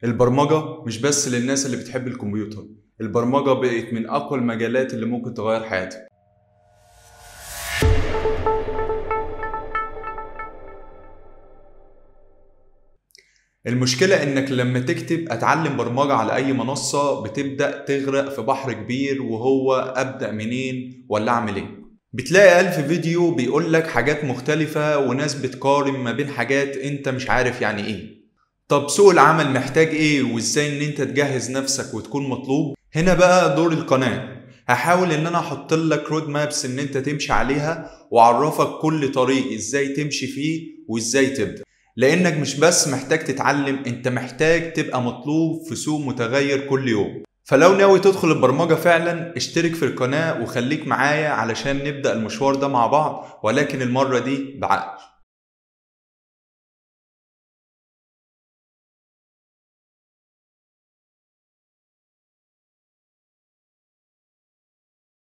البرمجة مش بس للناس اللي بتحب الكمبيوتر، البرمجة بقت من أقوى المجالات اللي ممكن تغير حياتك. المشكلة انك لما تكتب اتعلم برمجة على اي منصة بتبدأ تغرق في بحر كبير، وهو ابدأ منين ولا اعمل ايه؟ بتلاقي 1000 فيديو بيقولك حاجات مختلفة وناس بتقارن ما بين حاجات انت مش عارف يعني ايه. طب سوق العمل محتاج ايه وازاي ان انت تجهز نفسك وتكون مطلوب؟ هنا بقى دور القناة. هحاول ان انا احط لك road maps ان انت تمشي عليها، واعرفك كل طريق ازاي تمشي فيه وازاي تبدأ، لانك مش بس محتاج تتعلم، انت محتاج تبقى مطلوب في سوق متغير كل يوم. فلو ناوي تدخل البرمجة فعلا اشترك في القناة وخليك معايا علشان نبدأ المشوار ده مع بعض، ولكن المرة دي بعقل.